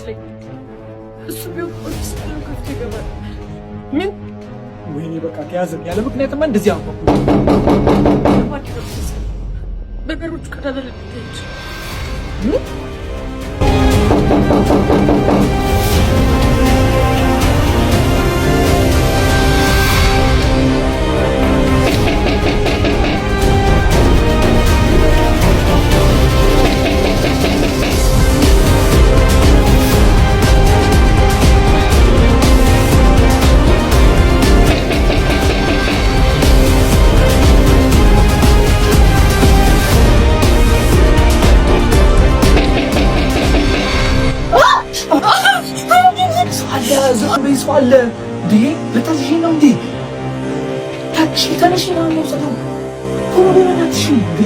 ይመስለኛል። እሱ ቢሆን ፖሊስ ከፍቶ ይገባል። ምን? ወይኔ በቃ ተያዘን። ያለ ምክንያትማ እንደዚህ አንኳኩ። በበሮቹ ቀዳዳ ልታይ ይችላል። ምን? ሰው አለ እንዴ? ልታዝዢ ነው እንዴ? ታክሲ ተነሽ ነው የምወስደው። ቶሎ በይ በእናትሽ እንዴ!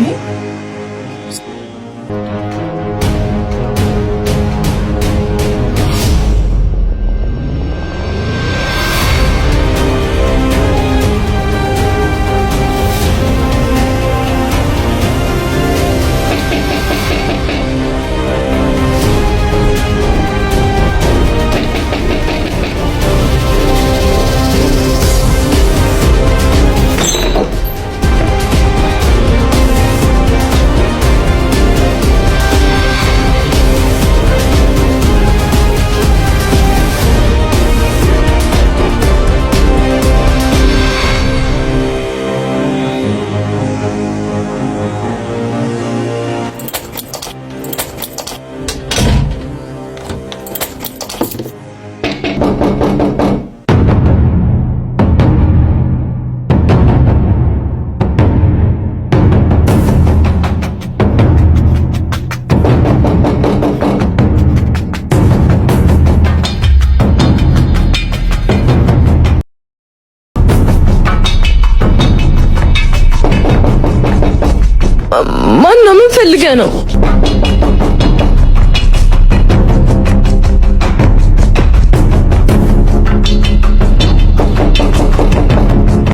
ማን ነው? ምን ፈልገህ ነው?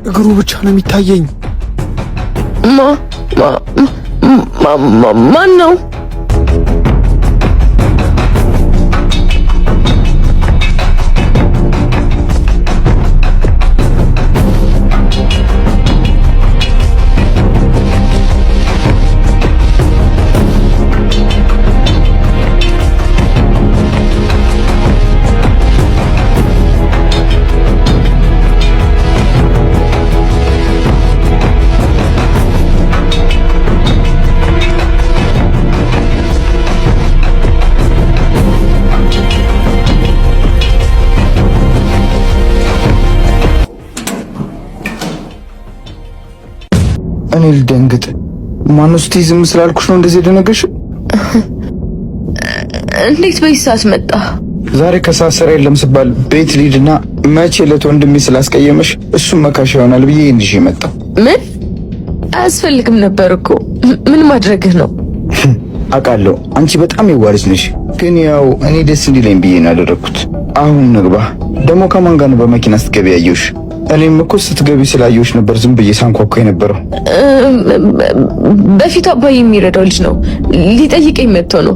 እግሩ ብቻ ነው የሚታየኝ። ማ ማ ማ ማን ነው? እኔ ልደንግጥ። ማነው ስትይ ዝም ስላልኩሽ ነው እንደዚህ የደነገሽ? እንዴት በዚህ ሰዓት መጣ? ዛሬ ከሰዓት ስራ የለም ስባል ቤት ልሂድና መቼ ዕለት ወንድሜ ስላስቀየመሽ እሱም መካሻ ይሆናል ብዬ ይዤ መጣሁ። ምን አያስፈልግም ነበር እኮ። ምን ማድረግህ ነው? አውቃለሁ አንቺ በጣም የዋህ ነሽ፣ ግን ያው እኔ ደስ እንዲለኝ ብዬ ነው ያደረግኩት። አሁን ንግባ። ደግሞ ከማን ጋር ነው በመኪና ስትገቢ ያየሁሽ? እኔም እኮ ስትገቢ ስላየሁሽ ነበር ዝም ብዬ ሳንኳኳ የነበረው። በፊቱ አባዬ የሚረዳው ልጅ ነው፣ ሊጠይቀኝ መጥቶ ነው።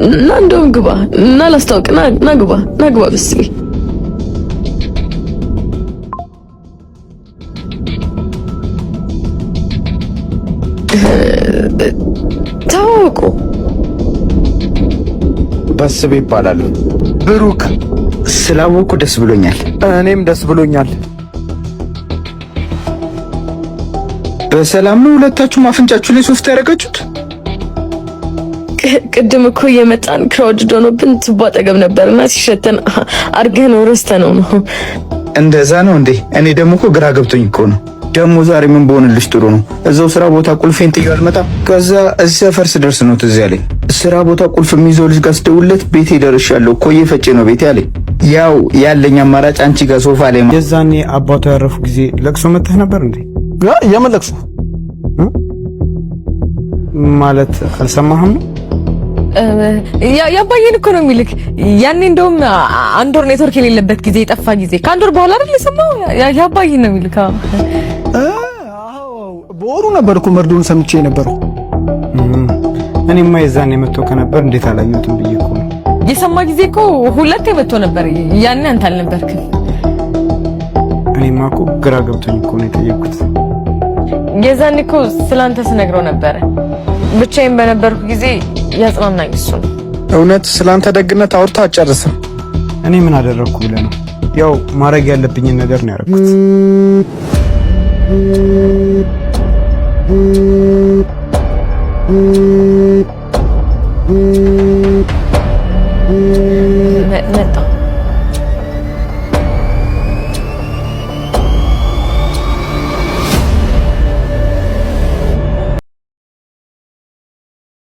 እና እንደውም ግባ እና ላስታውቅ። ና ግባ፣ ና ግባ በስቤ። ተዋወቁ። በስቤ ይባላሉ። ብሩክ ስላወኩ ደስ ብሎኛል። እኔም ደስ ብሎኛል። በሰላም ነው ሁለታችሁም አፍንጫችሁ ላይ ሶፍት ያደረጋችሁት? ቅድም እኮ የመጣን crowd ሆኖብን ቱቦ አጠገብ ነበርና ሲሸተን አድርገህ ነው ረስተነው ነው። እንደዛ ነው እንዴ? እኔ ደግሞ እኮ ግራ ገብቶኝ እኮ ነው። ደግሞ ዛሬ ምን በሆንልሽ ጥሩ ነው? እዛው ስራ ቦታ ቁልፌን ጥዬው አልመጣም። ከዛ እዚህ ሰፈር ስደርስ ነው ትዝ ያለኝ። ስራ ቦታ ቁልፍ የሚይዘው ልጅ ጋር ስደውልለት ቤቴ ደርሻለሁ ኮዬ ፈጬ ነው ቤቴ አለኝ። ያው ያለኝ አማራጭ አንቺ ጋር ሶፋ ላይ። የዛኔ አባቷ ያረፉ ጊዜ ለቅሶ መተህ ነበር እንዴ? የምን ለቅሶ ማለት አልሰማህም? ያባዬን እኮ ነው የሚልክ። ያኔ እንደውም አንድ ወር ኔትወርክ የሌለበት ጊዜ የጠፋ ጊዜ ከአንድ ወር በኋላ አይደል የሰማው? ያባዬን ነው የሚልክ። አዎ በወሩ ነበር እኮ መርዶን ሰምቼ የነበረው። እኔማ የዛኔ መጥቶ ከነበር እንዴት አላየሁትም ብዬ እኮ ነው። የሰማ ጊዜ እኮ ሁለቴ መጥቶ ነበር። ያኔ አንተ አልነበርክም። እኔማ እኮ ግራ ገብቶኝ እኮ ነው የጠየቅኩት። የዛኔ እኮ ስላንተ ስነግረው ነበረ። ብቻዬን በነበርኩ ጊዜ ያጽናናኝ እሱ ነው። እውነት ስላንተ ደግነት አውርታ አትጨርስም። እኔ ምን አደረግኩ ብለህ ነው? ያው ማድረግ ያለብኝን ነገር ነው ያደረኩት። መጣ።